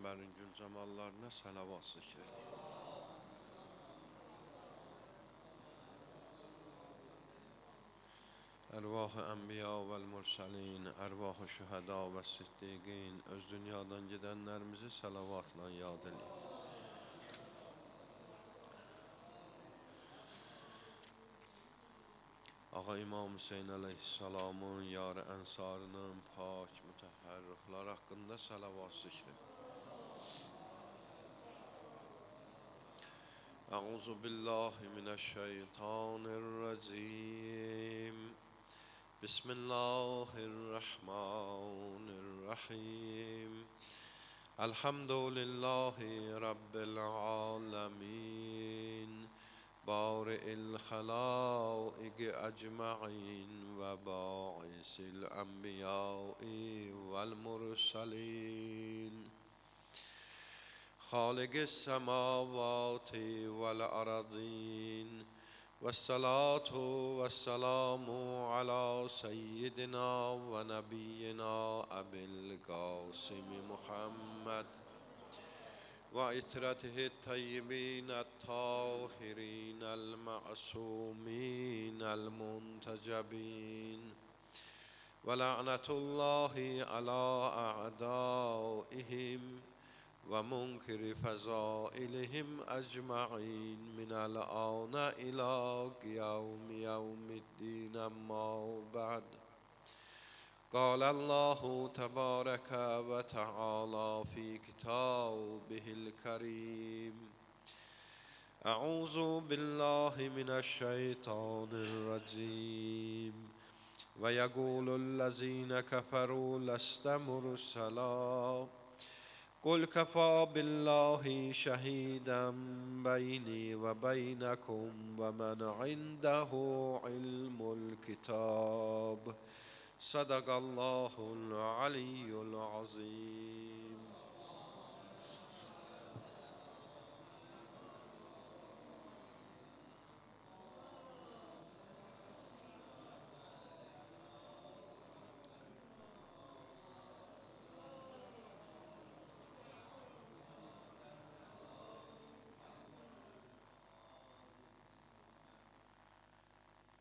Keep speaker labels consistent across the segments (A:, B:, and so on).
A: Peyğəmbərin gül cəmallarına səlavat zikr edin. Ərvah-ı ənbiya vəl-mürsəlin, ərvah-ı şühəda və siddiqin, öz dünyadan gedənlərimizi səlavatla yad edin. Ağa İmam Hüseyin əleyhissalamın, yarı ənsarının pak, mütəhhər ruhları haqqında səlavat zikr edin. Əuzu billahi mineşşeytanirracim. Bismillahirrahmanirrahim. Elhamdülillahi Rabbil alemin. Bari'il halaiqi ecma'in ve ba'isil enbiya'i vel mursalin. Xaliqis semavati vel aradin. والصلاة والسلام على سيدنا ونبينا أبي القاسم محمد وعترته الطيبين الطاهرين المعصومين المنتجبين ولعنة الله على أعدائهم ومنكر فضائلهم أجمعين من الآن إلى قيام يوم الدين. أما بعد، قال الله تبارك وتعالى في كتابه الكريم: أعوذ بالله من الشيطان الرجيم. ويقول الذين كفروا لست مرسلا قل كفى بالله شهيدا بيني وبينكم ومن عنده علم الكتاب. صدق الله العلي العظيم.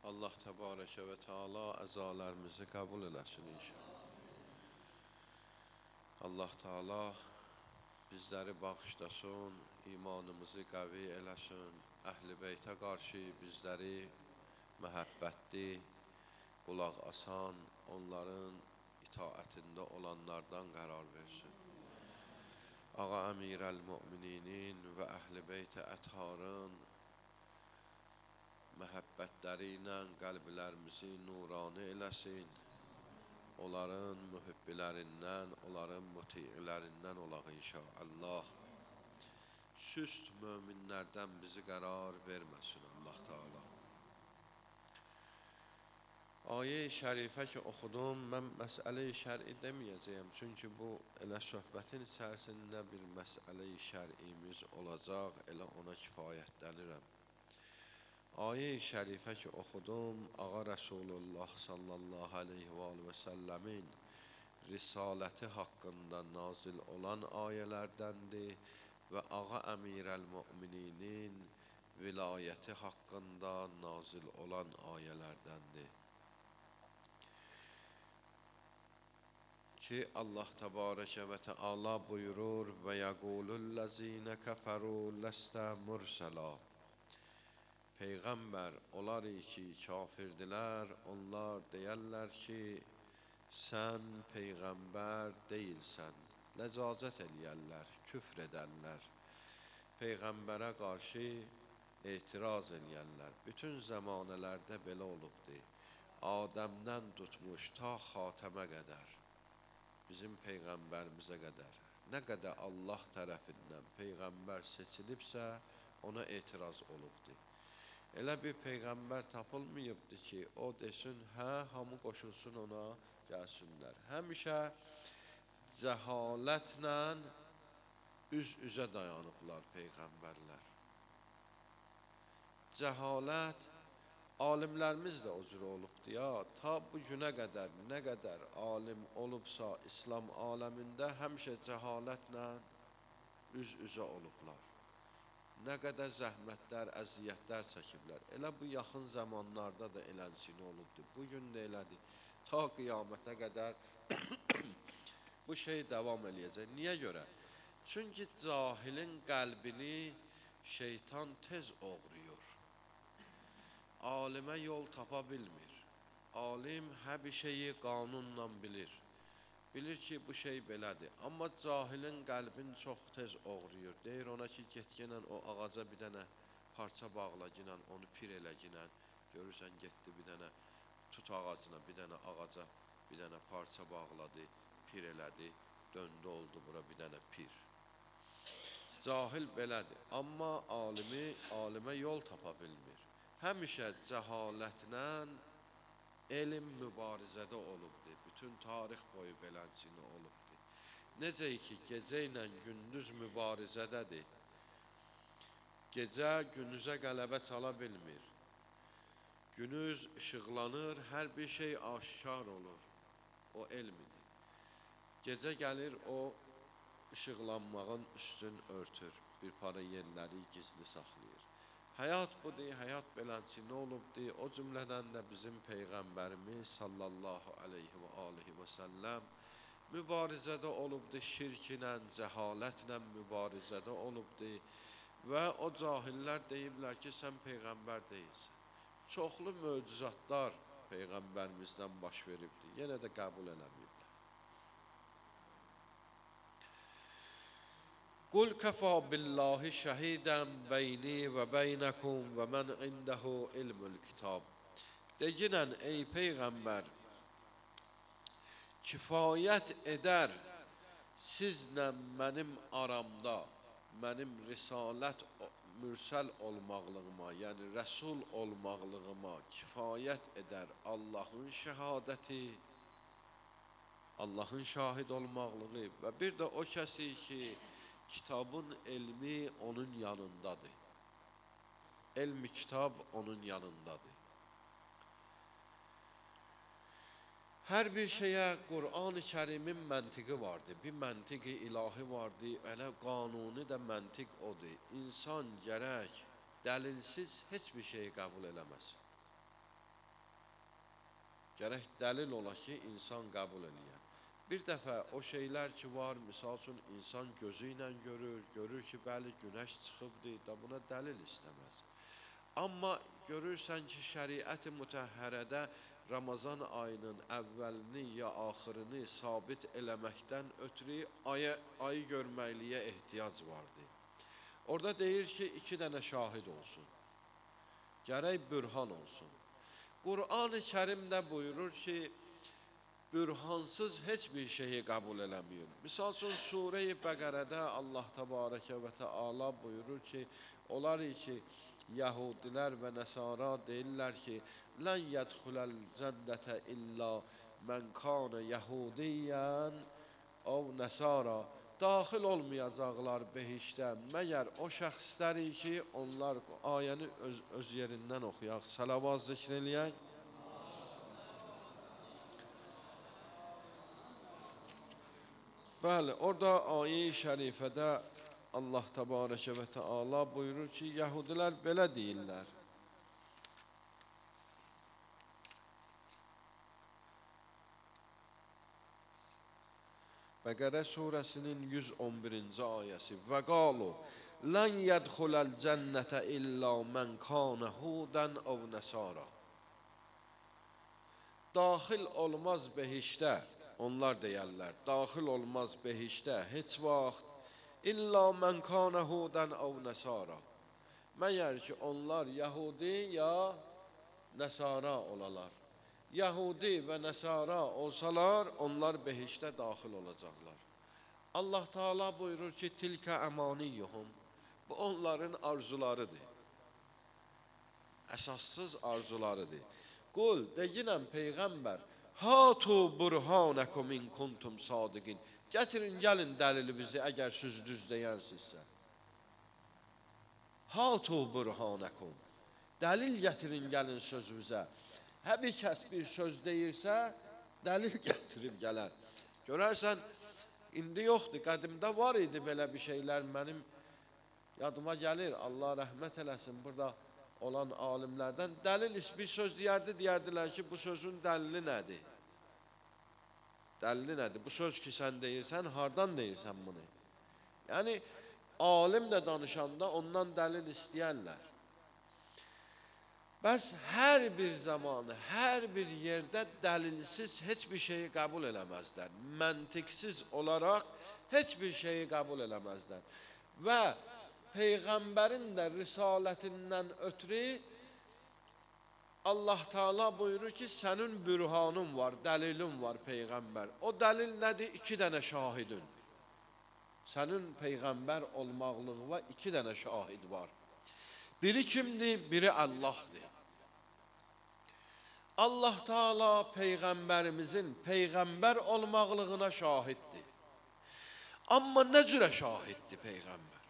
A: Allah Təbarəkə və Teala əzalərimizi qəbul eləsin inşallah. Allah Teala bizləri bağışlasın, imanımızı qəvi eləsin, Əhl-i Beytə qarşı bizləri məhəbbətli, qulaq asan, onların itaətində olanlardan qərar versin. Ağa Əmir-əl-Mömininin və Əhl-i Beyt-i Ətharın məhəbbətləri ilə qəlblərimizi nurani eləsin. Onların mühibbilərindən, onların mutiilərindən olaq inşallah. Süst möminlərdən bizi qərar verməsin Allah Teala. Ayə-i şərifə ki oxudum, mən məsələ-i şər'i deməyəcəyəm. Çünki bu elə söhbətin içərisində bir məsələ-i şər'imiz olacaq, elə ona kifayətlənirəm. Ayə-i şərifə ki oxudum, Ağa Rəsulullah sallallahu aleyhi və səlləmin risaləti haqqında nazil olan ayələrdəndir və Ağa Əmir-əl-Mömininin vilayəti haqqında nazil olan ayələrdəndir. Ki Allah Təbarəkə və Teala buyurur: və yəqulullezine kəfəru ləstə mürsəla. Peyğəmbər, onlar ki kafirdilər, onlar deyərlər ki, sən peyğəmbər deyilsən. Ləzazət eləyərlər, küfr edərlər. Peyğəmbərə qarşı etiraz eləyərlər. Bütün zəmanələrdə belə olubdur. Adəmdən tutmuş ta xatəmə qədər, bizim peyğəmbərimizə qədər. Nə qədər Allah tərəfindən peyğəmbər seçilibsə, ona etiraz olubdur. Elə bir peyğəmbər tapılmayıbdır ki, o desin, hə, hamı qoşulsun ona, gəlsinlər. Həmişə cəhalətlə üz-üzə dayanıblar peyğəmbərlər. Cəhalət, alimlərimiz də o cür olubdur ya, ta bu günə qədər nə qədər alim olubsa İslam aləmində həmişə cəhalətlə üz-üzə olublar. Nə qədər zəhmətlər, əziyyətlər çəkiblər. Elə bu yaxın zamanlarda da elənsini olubdur. Bugün də elədir. Ta qiyamətə qədər bu şey davam eləyəcək. Niyə görə? Çünki cahilin qəlbini şeytan tez oğruyur. Alimə yol tapa bilmir. Alim hər bir şeyi qanunla bilir. Bilir ki, bu şey belədir. Amma cahilin qəlbini çox tez oğruyur. Deyir ona ki, get gələn o ağaca bir dənə parça bağla ginən, onu pir elə ginən. Görürsən, getdi bir dənə tut ağacına, bir dənə ağaca, bir dənə parça bağladı, pir elədi, döndü oldu bura bir dənə pir. Cahil belədir. Amma alimə yol tapa bilmir. Həmişə cəhalətlə elm mübarizədə olubdur. Bütün tarix boyu beləncini olubdur. Necə ki, gecə ilə gündüz mübarizədədir. Gecə gündüzə qələbə çala bilmir. Günüz işıqlanır, hər bir şey aşikar olur. O elmidir. Gecə gəlir, o işıqlanmağın üstün örtür. Bir para yerləri gizli saxlayır. Həyat budur, həyat beləncə nə olubdur? O cümlədən də bizim Peyğəmbərimiz sallallahu aleyhi və alihi və səlləm mübarizədə olubdur, şirk ilə, cəhalətlə mübarizədə olubdur və o cahillər deyiblər ki, sən Peyğəmbər deyilsən. Çoxlu möcüzatlar Peyğəmbərimizdən baş veribdir, yenə də qəbul eləməyiblər. Qul kəfa billahi şəhidən beyni və beynəkum və mən indəhu ilmül kitab. Deginən ey Peyğəmbər, kifayət edər sizlə mənim aramda, mənim risalət mürsəl olmaqlığıma, yəni rəsul olmaqlığıma kifayət edər Allahın şəhadəti, Allahın şahid olmaqlığı və bir də o kəsi ki, kitabın elmi onun yanındadır. Elmi kitab onun yanındadır. Hər bir şeyə Qur'an-ı Kərimin məntiqi vardır. Bir məntiqi ilahi vardır. Elə qanuni də məntiq odur. İnsan gərək dəlilsiz heç bir şeyi qəbul eləməz. Gərək dəlil ola ki, insan qəbul eləyə. Bir dəfə o şeylər ki var, misal üçün insan gözü ilə görür, görür ki, bəli, günəş çıxıbdır, da buna dəlil istəməz. Amma görürsən ki, şəriət-i mütəhhərədə Ramazan ayının əvvəlini ya axırını sabit eləməkdən ötürü ayı görməkliyə ehtiyac vardı. Orada deyir ki, 2 dənə şahid olsun. Gərək bürhan olsun. Qur'an-ı Kərim də buyurur ki, bürhansız heç bir şeyi qəbul eləməyir. Misal üçün, Surə-i Bəqərədə Allah təbarəkə və təala buyurur ki, onlar ki, Yəhudilər və Nəsara deyirlər ki, lən yədxuləl cənnətə illə mən kanə yəhudiyyən ov nəsara. Daxil olmayacaqlar behişdə, məgər o şəxsləri ki, onlar ayəni öz yerindən oxuyaq, səlavat zikr eləyək. Bəli, orada ayə-i şərifədə Allah təbarəkə və təala buyurur ki, yəhudilər belə deyirlər. Bəqərə surəsinin 111-ci ayəsi. Və qalu, lən yədxuləl cənnətə illə mən kanə hudən əv nəsara. Daxil olmaz behişdə, onlar deyərlər, daxil olmaz behişdə heç vaxt, İlla mən kanə hudən əv nəsara. Məyər ki, onlar Yəhudi ya Nəsara olalar. Yəhudi və Nəsara olsalar, onlar behişdə daxil olacaqlar. Allah Teala buyurur ki, tilkə əmaniyyuhum. Bu, onların arzularıdır. Əsassız arzularıdır. Qul, deginən Peyğəmbər, hatu burhanəkum in kuntum sadiqin. Gətirin, gəlin dəlilimizi, əgər söz düz deyənsinizsə. Hatu burhanəkum. Dəlil gətirin, gəlin sözünüzə. Hər bir kəs bir söz deyirsə, dəlil gətirib gələr. Görərsən, İndi yoxdur, qədimdə var idi belə bir şeylər, mənim yadıma gəlir, Allah rəhmət eləsin burada olan alimlərdən. Dəlil bir söz deyərdi, deyərdilər ki, bu sözün dəlili nədir? Dəlili nədir? Bu söz ki, sən deyirsən, hardan deyirsən bunu? Yəni, alim də danışanda ondan dəlil istəyərlər. Bəs hər bir zamanı, hər bir yerdə dəlilsiz heç bir şeyi qəbul eləməzlər. Məntiqsiz olaraq heç bir şeyi qəbul eləməzlər. Və Peyğəmbərin də risalətindən ötrü Allah Teala buyurur ki, sənin bürhanın var, dəlilin var Peyğəmbər. O dəlil nədir? 2 dənə şahidin. Sənin Peyğəmbər olmaqlığına 2 dənə şahid var. Biri kimdir? Biri Allahdır. Allah Teala Peyğəmbərimizin Peyğəmbər olmaqlığına şahiddir. Amma nə cürə şahiddir Peyğəmbər?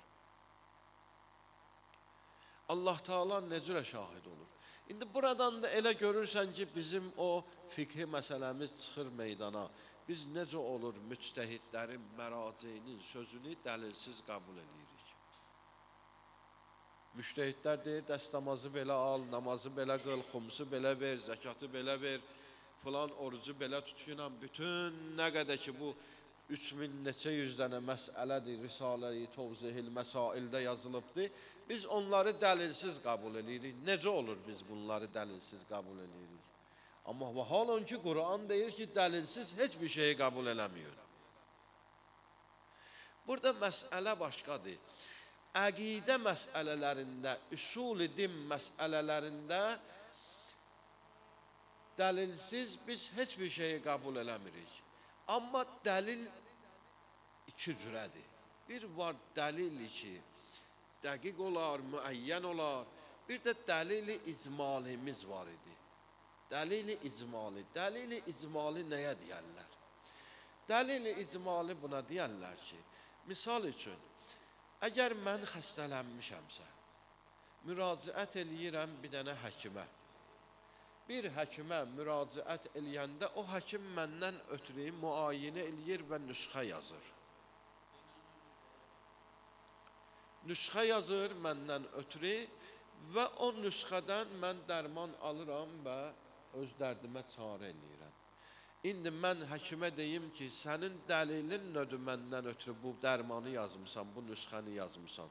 A: Allah Teala nə cürə şahid olur? İndi buradan da elə görürsən ki, bizim o fiqhi məsələmiz çıxır meydana. Biz necə olur müctəhidlərin, məraceyinin sözünü dəlilsiz qəbul edirik. Müctəhidlər deyir, dəstəmazı belə al, namazı belə qıl, xumsu belə ver, zəkatı belə ver, filan orucu belə tutqinam. Bütün nə qədər ki bu 3000 neçə yüz dənə məsələdir, Risale-i Tevzihil Məsaildə yazılıbdır. Biz onları dəlilsiz qəbul edirik. Necə olur biz bunları dəlilsiz qəbul edirik? Amma vahalon ki, Quran deyir ki, dəlilsiz heç bir şeyi qəbul eləmiyor. Burada məsələ başqadır. Əqidə məsələlərində, üsul-i din məsələlərində dəlilsiz biz heç bir şeyi qəbul eləmirik. Amma dəlil iki cürədir. Bir var dəlili ki, dəqiq olar, müəyyən olar. Bir də dəlili icmalimiz var idi. Dəlili icmali. Dəlili icmali nəyə deyərlər? Dəlili icmali buna deyərlər ki, misal üçün, əgər mən xəstələnmişəmsə, müraciət eləyirəm bir dənə həkimə. Bir həkimə müraciət eləyəndə o həkim məndən ötrü müayinə eləyir və nüsxə yazır. Nüsxə yazır məndən ötrü və o nüsxədən mən dərman alıram və öz dərdimə çarə eləyirəm. İndi mən həkimə deyim ki, sənin dəlilin nədir məndən ötrü bu dərmanı yazmısan, bu nüsxəni yazmısan.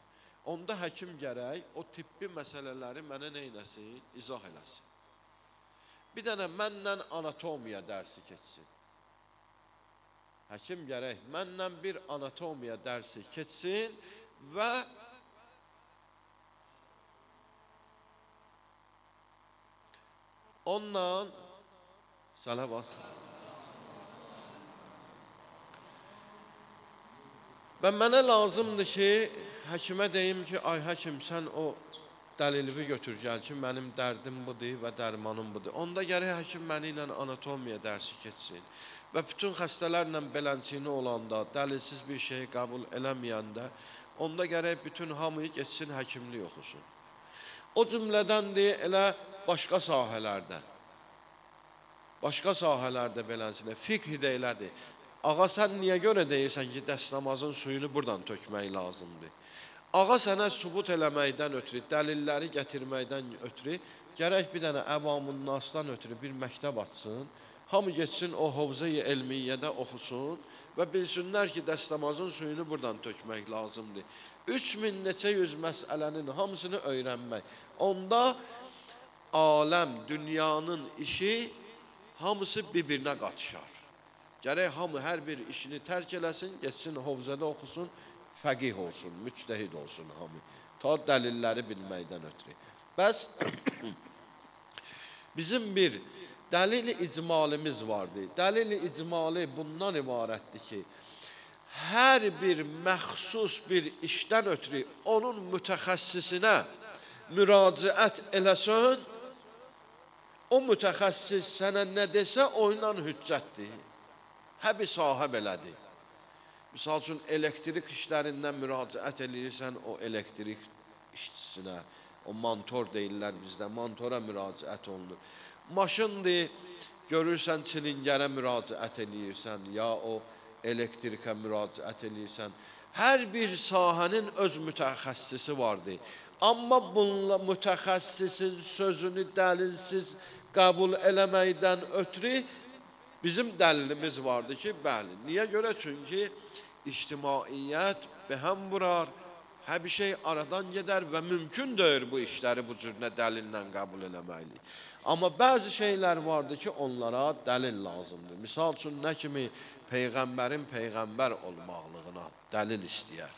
A: Onda həkim gərək o tibbi məsələləri mənə nə eləsin, izah eləsin. Bir dənə mənlə anatomiya dərsi keçsin. Həkim gərək mənlə bir anatomiya dərsi keçsin və ondan salavat. Və mənə lazımdır ki, həkimə deyim ki, ay həkim, sən o dəlilimi götür gəl ki, mənim dərdim budur və dərmanım budur. Onda gərək həkim məni ilə anatomiya dərsi keçsin. Və bütün xəstələrlə belənsini olanda, dəlilsiz bir şeyi qəbul eləməyəndə, onda gərək bütün hamıyı geçsin, həkimlik oxusun. O cümlədəndir elə başqa sahələrdə. Başqa sahələrdə belənsini, fiqh də elədir. Ağa, sən niyə görə deyirsən ki, dəstəmazın suyunu buradan tökmək lazımdır? Ağa sənə sübut eləməkdən ötrü, dəlilləri gətirməkdən ötrü, gərək bir dənə əvamın nasdan ötrü bir məktəb açsın, hamı getsin o hövzə-i elmiyyədə oxusun və bilsinlər ki, dəstəmazın suyunu buradan tökmək lazımdır. 3000 neçə yüz məsələnin hamısını öyrənmək. Onda aləm, dünyanın işi hamısı bir-birinə qatışar. Gərək hamı hər bir işini tərk eləsin, getsin hövzədə oxusun, fəqih olsun, müctəhid olsun hamı. Ta dəlilləri bilməkdən ötrü. Bəs bizim bir dəlil-i icmalimiz vardı. Dəlil-i icmali bundan ibarətdir ki, hər bir məxsus bir işdən ötrü onun mütəxəssisinə müraciət eləsən, o mütəxəssis sənə nə desə, onunla hüccətdir. Hər bir sahə belədir. Misal üçün, elektrik işlərindən müraciət eləyirsən o elektrik işçisinə, o mantor deyirlər bizdə, mantora müraciət olunur. Maşındır, görürsən çilingərə müraciət eləyirsən, ya o Elektrikə müraciət eləyirsən. Hər bir sahənin öz mütəxəssisi vardı. Amma bununla mütəxəssisin sözünü dəlilsiz qəbul eləməkdən ötrü bizim dəlilimiz vardı ki, bəli. Niyə görə? Çünki ictimaiyyət bəhəm vurar, hər bir şey aradan gedər və mümkün deyil bu işləri bu cür nə dəlillə qəbul eləməkli. Amma bəzi şeylər vardı ki, onlara dəlil lazımdır. Misal üçün, nə kimi peyğəmbərin peyğəmbər olmaqlığına dəlil istəyər.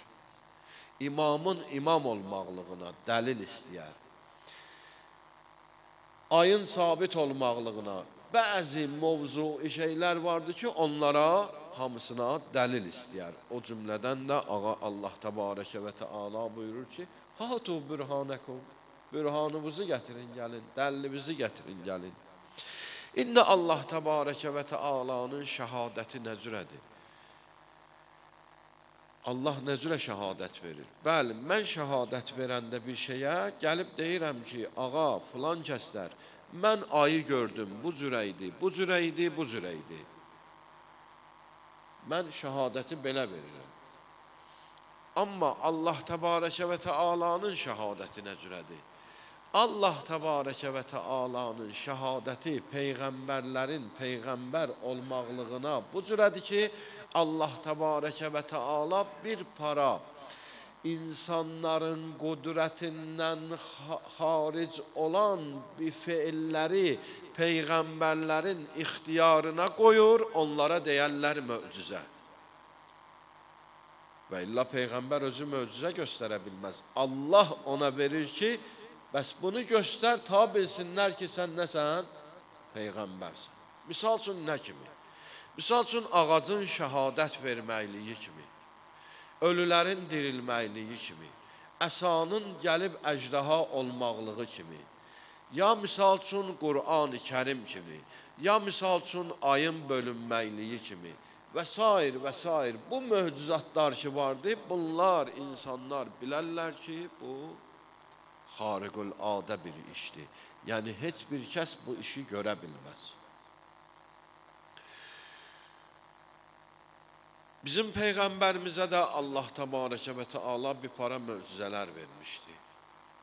A: İmamın imam olmaqlığına dəlil istəyər. Ayın sabit olmaqlığına bəzi mövzu şeylər vardı ki, onlara hamısına dəlil istəyər. O cümlədən də ağa Allah təbarəkə və təala buyurur ki, Hatu bürhanəkum, bürhanınızı gətirin gəlin, dəlilinizi gətirin gəlin. İndi Allah təbarəkə və təalanın şəhadəti nə cürədir? Allah nə cürə şəhadət verir? Bəli, mən şəhadət verəndə bir şeyə gəlib deyirəm ki, ağa, filan kəslər, mən ayı gördüm, bu cürə idi, bu cürə idi, bu cürə idi. Mən şəhadəti belə verirəm. Amma Allah təbarəkə və təalanın şəhadəti nə cürədir? Allah təbarəkə və təalanın şəhadəti peyğəmbərlərin peyğəmbər olmaqlığına bu cürədir ki, Allah təbarəkə və təala bir para insanların qüdrətindən xaric olan bir feilləri peyğəmbərlərin ixtiyarına qoyur, onlara deyərlər möcüzə. Və illa peyğəmbər özü möcüzə göstərə bilməz. Allah ona verir ki, bəs bunu göstər, ta bilsinlər ki, sən nəsən? Peyğəmbərsən. Misal üçün nə kimi? Misal üçün ağacın şəhadət verməkliyi kimi, ölülərin dirilməkliyi kimi, əsanın gəlib əjdaha olmaqlığı kimi, ya misal üçün Qur'an-ı Kərim kimi, ya misal üçün ayın bölünməkliyi kimi və sair və sair bu möcüzatlar ki vardı, bunlar insanlar bilərlər ki, bu xariqül adə bir işdir. Yəni heç bir kəs bu işi görə bilməz. Bizim Peyğəmbərimizə də Allah təbarəkə və təala bir para möcüzələr vermişdi.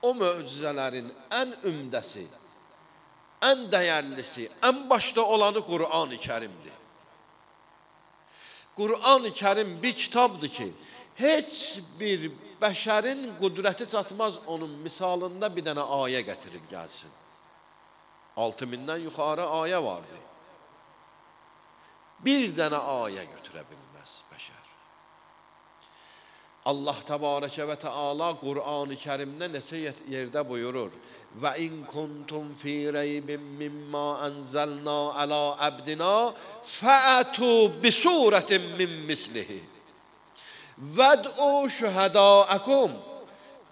A: O möcüzələrin ən ümdəsi, ən dəyərlisi, ən başda olanı Qur'an-ı Kərimdir. Qur'an-ı Kərim bir kitabdır ki, heç bir bəşərin qüdrəti çatmaz onun misalında bir dənə ayə gətirib gəlsin. 6000-dən yuxarı ayə vardı. Bir dənə ayə götürə bilməz bəşər. Allah təbarəkə və təala Qur'an-ı Kərimdə neçə yerdə buyurur: Və in kuntum fi reybin mimma enzelna ala abdina fa'tu bi suratin min mislihi vəd'u şühədâəkum.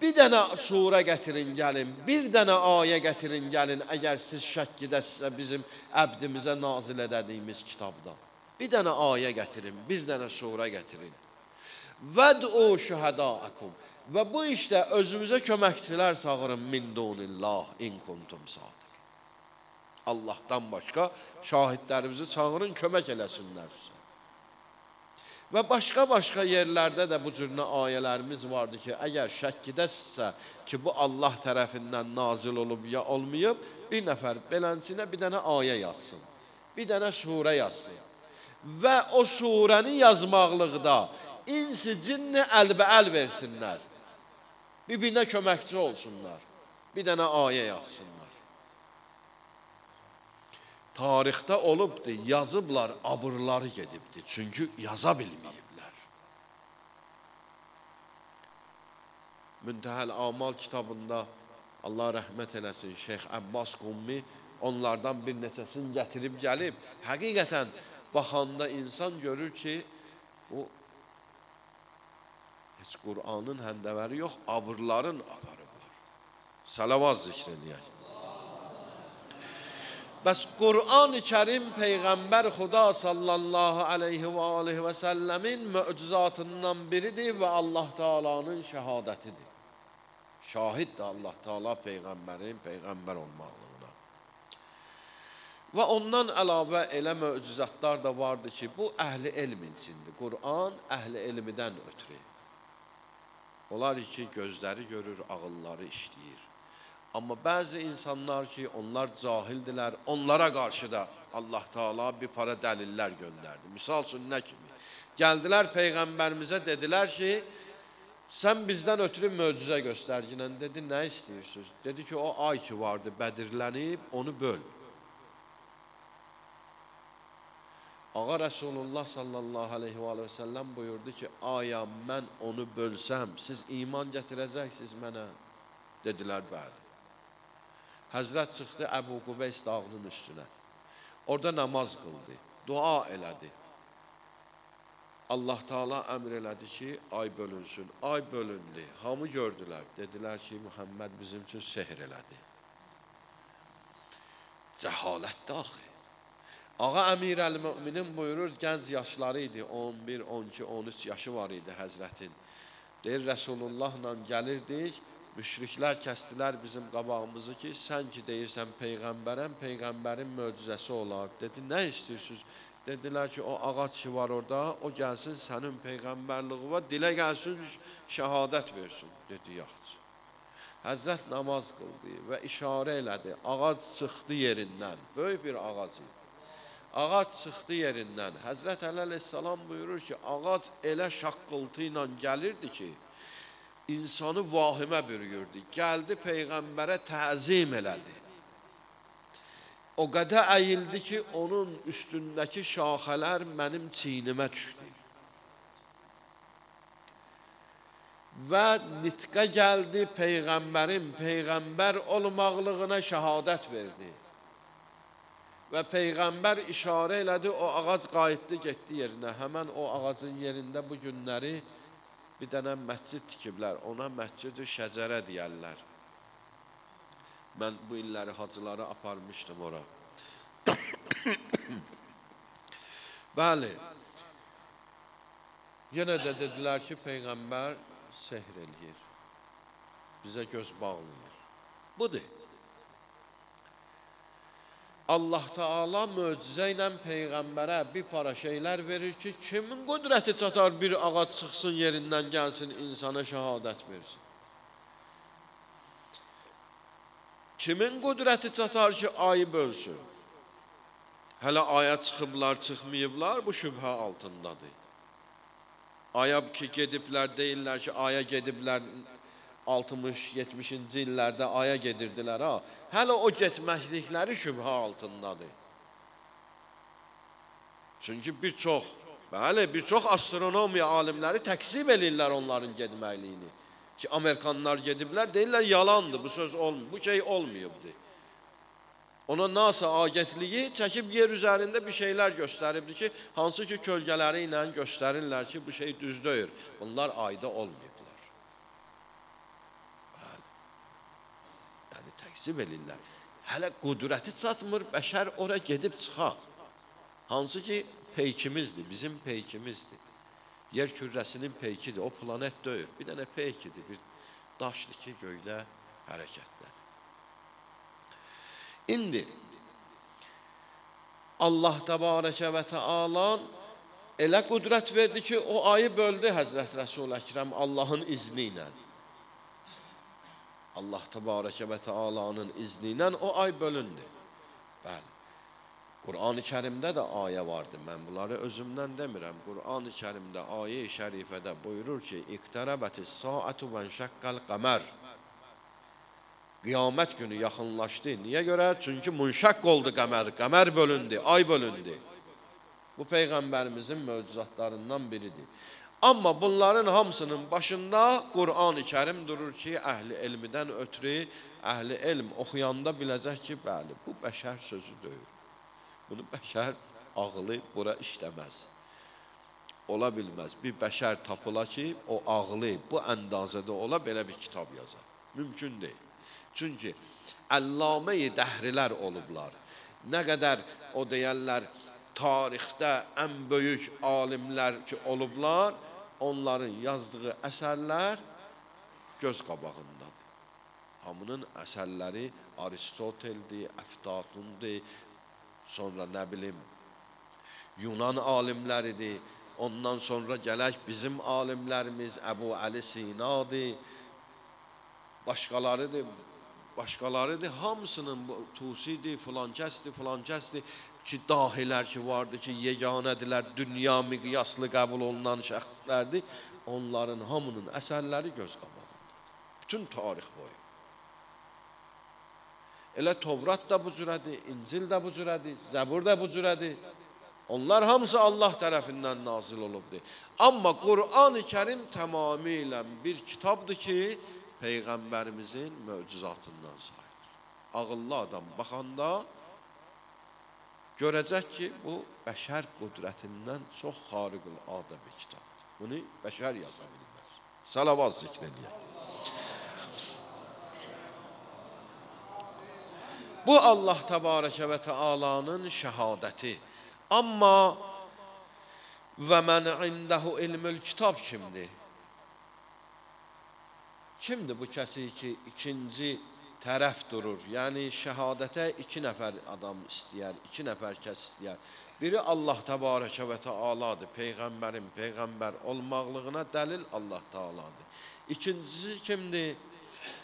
A: Bir dənə surə gətirin gəlin, bir dənə ayə gətirin gəlin, əgər siz şəkkidəsinizsə bizim əbdimizə nazil edədiyimiz kitabda. Bir dənə ayə gətirin, bir dənə surə gətirin. Vəd'u şühədâəkum. Və bu işdə özünüzə köməkçilər çağırın min dunillah in kuntum sadiq. Allahdan başqa şahidlərimizi çağırın, kömək eləsinlər sizə. Və başqa-başqa yerlərdə də bu cür ayələrimiz vardır ki, əgər şəkkidəsinizsə ki, bu Allah tərəfindən nazil olub ya olmayıb, bir nəfər belənsinə bir dənə ayə yazsın, bir dənə surə yazsın. Və o surəni yazmaqlıqda insi cinni əlbəəl versinlər, bir-birinə köməkçi olsunlar, bir dənə ayə yazsınlar. Tarixdə olubdur, yazıblar, abırları gedibdir. Çünki yaza bilməyiblər. Müntəhəl Amal kitabında Allah rəhmət eləsin, Şeyx Əbbas Qummi onlardan bir neçəsini gətirib gəlib. Həqiqətən baxanda insan görür ki, o heç Qur'anın həndəvəri yox, abırların aparıblar. Salavat zikr eləyək. Bəs Qur'an-ı Kərim Peyğəmbər Xuda sallallahu aleyhi və aleyhi və səlləmin möcüzatından biridir və Allah Teala'nın şəhadətidir. Şahiddir Allah Teala Peyğəmbərin Peyğəmbər olmaqlığına. Və ondan əlavə elə möcüzatlar da vardı ki, bu əhli elm içindir. Quran əhli elmidən ötürü. Onlar ki, gözləri görür, ağılları işləyir. Amma bəzi insanlar ki, onlar cahildilər, onlara qarşı da Allah Teala bir para dəlillər göndərdi. Misal üçün nə kimi? Gəldilər Peyğəmbərimizə, dedilər ki, sən bizdən ötürü möcüzə göstər. Dedi, nə istəyirsiniz? Dedi ki, o ay ki vardı, bədirlənib, onu böl. Ağa Rəsulullah sallallahu aleyhi və səlləm buyurdu ki, aya mən onu bölsəm, siz iman gətirəcəksiniz mənə. Dedilər, bəli. Həzrət çıxdı Əbu Qubeys dağının üstünə. Orada namaz qıldı, dua elədi. Allah Teala əmr elədi ki, ay bölünsün. Ay bölündü. Hamı gördülər. Dedilər ki, Muhammed bizim üçün sehr elədi. Cəhalətdir axı. Ağa Əmir əl-Müminin buyurur, gənc yaşları idi, 11, 12, 13 yaşı var idi Həzrətin. Deyir, Rəsulullahla gəlirdik, müşriklər kəstilər bizim qabağımızı ki, sən ki deyirsən Peyğəmbərəm, Peyğəmbərin möcüzəsi olar. Dedi, nə istəyirsiniz? Dedilər ki, o ağac ki var orada, o gəlsin sənin peyğəmbərliğinə, dilə gəlsin, şəhadət versin. Dedi, yaxşı. Həzrət namaz qıldı və işarə elədi. Ağac çıxdı yerindən, böyük bir ağac idi. Ağac çıxdı yerindən. Həzrət Əli əleyhissalam buyurur ki, ağac elə şaqqıltı ilə gəlirdi ki, insanı vahimə bürüyürdü. Gəldi Peyğəmbərə təzim elədi. O qədər əyildi ki, onun üstündəki şaxələr mənim çiynimə düşdü. Və nitqə gəldi Peyğəmbərin Peyğəmbər olmaqlığına şəhadət verdi. Və Peyğəmbər işarə elədi, o ağac qayıtdı, getdi yerinə. Həmən o ağacın yerində bu günləri bir dənə məscid tikiblər. Ona məscid-ü şəcərə deyərlər. Mən bu illəri hacıları aparmışdım ora. Bəli, yenə də dedilər ki, Peyğəmbər sehr eləyir, bizə göz bağlayır. Budur. Allah Teala möcüzə ilə Peyğəmbərə bir para şeylər verir ki, kimin qüdrəti çatar bir ağac çıxsın yerindən gəlsin, insana şəhadət versin. Kimin qüdrəti çatar ki, ayı bölsün? Hələ aya çıxıblar, çıxmayıblar, bu şübhə altındadır. Aya ki gediblər, deyirlər ki, aya gediblər 60-70-ci illərdə aya gedirdilər ha. Hələ o getməklikləri şübhə altındadır. Çünki bir çox, bəli, bir çox astronomiya alimləri təksib eləyirlər onların getməkliyini. Ki Amerikanlar gediblər, deyirlər yalandır, bu söz olmuyor, bu şey olmayıbdır. Ona NASA agentliyi çəkib yer üzərində bir şeylər göstəribdir ki, hansı ki kölgələri ilə göstərirlər ki, bu şey düz deyil. Bunlar ayda olmayıblar. Bəli. Yəni təksib eləyirlər. Hələ qüdrəti çatmır, bəşər ora gedib çıxaq. Hansı ki peykimizdir, bizim peykimizdir. Yer kürəsinin peykidir, o planet deyil. Bir dənə peykidir, bir daşdır ki, göydə hərəkətdədir. İndi Allah Təbarəkə və Təala elə qüdrət verdi ki, o ayı böldü Həzrət Rəsul Əkrəm Allahın izni ilə. Allah Təbarəkə və Təala'nın izni ilə o ay bölündü. Bəli. Qur'an-ı Kərimdə də ayə vardı. Mən bunları özümdən demirəm. Qur'an-ı Kərimdə ayə-i şərifədə buyurur ki, İqtərəbətis saatu və şəqqəl qəmər. Qiyamət günü yaxınlaşdı. Niyə görə? Çünki münşəq oldu qəmər. Qəmər bölündü, ay bölündü. Bu Peyğəmbərimizin möcüzatlarından biridir. Amma bunların hamısının başında Qur'an-ı Kərim durur ki, əhli elmidən ötürü, əhli elm oxuyanda biləcək ki, bəli, bu bəşər sözü deyil. Bunu bəşər ağlı bura işləməz. Ola bilməz. Bir bəşər tapıla ki, o ağlı bu əndazədə ola belə bir kitab yaza. Mümkün deyil. Çünki əllamə-i dəhrilər olublar. Nə qədər o deyərlər, tarixdə ən böyük alimlər ki olublar, onların yazdığı əsərlər göz qabağındadır. Hamının əsərləri Aristoteldir, Əflatundur, Sonra nə bilim, Yunan alimləridir. Ondan sonra gələk bizim alimlərimiz Əbu Əli Sinadır, başqalarıdır, başqalarıdır. Hamısının Tusidir, filankəsdir, filankəsdir ki, dahilər ki vardı ki, yeganədirlər, dünya miqyaslı qəbul olunan şəxslərdir. Onların hamının əsərləri göz qabağındadır. Bütün tarix boyu. Elə Tovrat da bu cürədir, İncil də bu cürədir, Zəbur da bu cürədir. Onlar hamısı Allah tərəfindən nazil olubdur. Amma Qur'an-ı Kərim tamamilə bir kitabdır ki, Peyğəmbərimizin möcüzatından sayılır. Ağıllı adam baxanda görəcək ki, bu bəşər qüdrətindən çox xariqül adə bir kitabdır. Bunu bəşər yaza bilməz. Salavat zikr eləyək. Bu Allah Təbarəkə və Teala'nın şəhadəti. Amma və mən indəhu ilmül kitab kimdir? Kimdir bu kəsi ki, ikinci tərəf durur? Yəni şəhadətə iki nəfər adam istəyər, iki nəfər kəs istəyər. Biri Allah Təbarəkə və Teala'dır, Peyğəmbərin Peyğəmbər olmaqlığına dəlil Allah Teala'dır. İkincisi kimdir?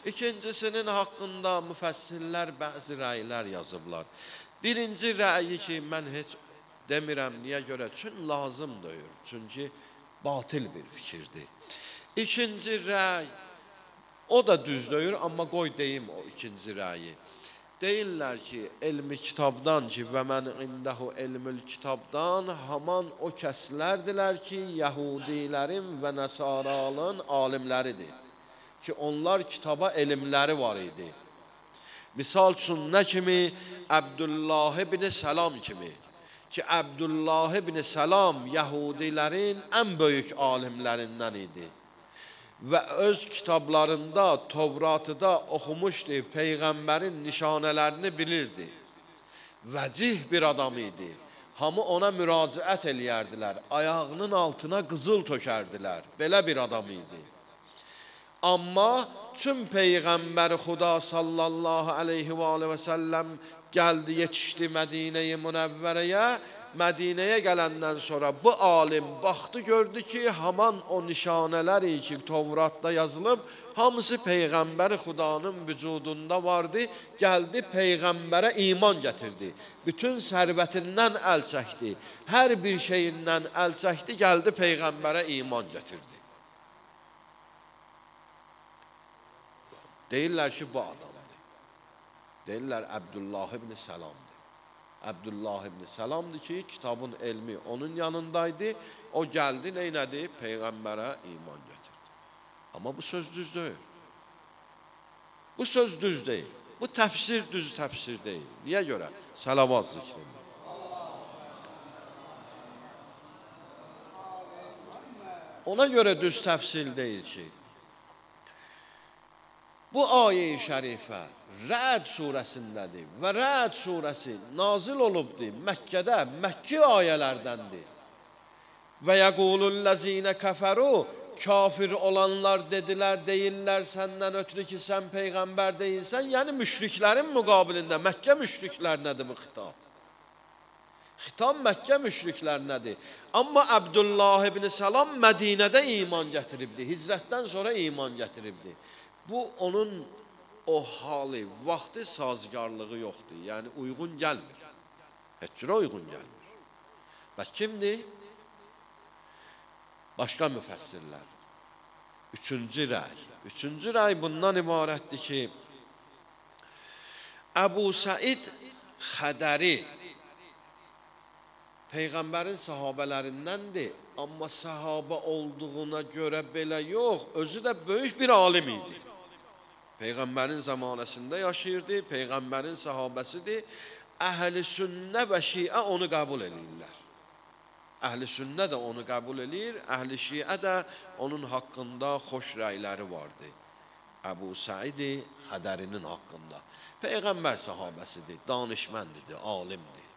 A: İkincisinin haqqında müfəssirlər bəzi rəylər yazıblar. Birinci rəyi ki, mən heç demirəm, niyə görə? Çünki lazım deyil, çünki batil bir fikirdir. İkinci rəy, o da düz deyir, amma qoy deyim o ikinci rəyi. Deyirlər ki, elmi kitabdan ki, və mən indəhu elmül kitabdan haman o kəslərdilər ki, Yahudilərin və Nəsaralın alimləridir. Ki, onlar kitaba elmləri var idi. Misal üçün, nə kimi? Əbdullah ibn Səlam kimi. Ki, Əbdullah ibn Səlam Yahudilərin ən böyük alimlərindən idi. Və öz kitablarında, Tovratı da oxumuşdu, Peyğəmbərin nişanələrini bilirdi. Vəcih bir adam idi. Hamı ona müraciət eləyərdilər, ayağının altına qızıl tökərdilər. Belə bir adam idi. Amma tüm Peyğəmbər Xuda sallallahu aleyhi və aleyhi və səlləm gəldi, yetişdi Mədinə-i Münəvvərəyə. Mədinəyə gələndən sonra bu alim baxdı, gördü ki, haman o nişanələri ki, Tovratda yazılıb, hamısı Peyğəmbər Xudanın vücudunda vardı. Gəldi, Peyğəmbərə iman gətirdi. Bütün sərvətindən əl çəkdi, hər bir şeyindən əl çəkdi, gəldi Peyğəmbərə iman gətirdi. Deyirlər ki, bu adamdır. Deyirlər, Əbdullah ibn Səlamdır. Əbdullah ibn Səlamdır ki, kitabın elmi onun yanındaydı. O gəldi, neynədi? Peyğəmbərə iman gətirdi. Amma bu söz düz deyil. Bu söz düz deyil. Bu təfsir düz təfsir deyil. Niyə görə? Salavat zikr edilir. Ona görə düz təfsir deyil ki, bu ayə-i şərifə Rəd surəsindədir və Rəd surəsi nazil olubdur Məkkədə, Məkki ayələrdəndir. Və yəqulullezine kəfəru, kafir olanlar dedilər, deyirlər səndən ötrü ki, sən peyğəmbər deyilsən, yəni müşriklərin müqabilində, Məkkə müşriklərinədir bu xitab. Xitab Məkkə müşriklərinədir. Amma Əbdullah ibn Səlam Mədinədə iman gətiribdir, hicrətdən sonra iman gətiribdir. Bu, onun o halı, vaxtı sazgarlığı yoxdur. Yəni, uyğun gəlmir. Heç cürə uyğun gəlmir. Bəs kimdir? Başqa müfəssirlər. Üçüncü rəy. Üçüncü rəy bundan ibarətdir ki, Əbu Səid Xədəri Peyğəmbərin sahabələrindəndir, amma sahabə olduğuna görə belə yox, özü də böyük bir alim idi. Peyğəmbərin zamanəsində yaşayırdı, Peyğəmbərin sahabəsidir. Əhl-i sünnə və şiə onu qəbul eləyirlər. Əhl-i sünnə də onu qəbul eləyir, əhl-i şiə də onun haqqında xoş rəyləri vardı. Əbu Səid-i Xədərinin haqqında. Peyğəmbər sahabəsidir, danişməndidir, alimdir.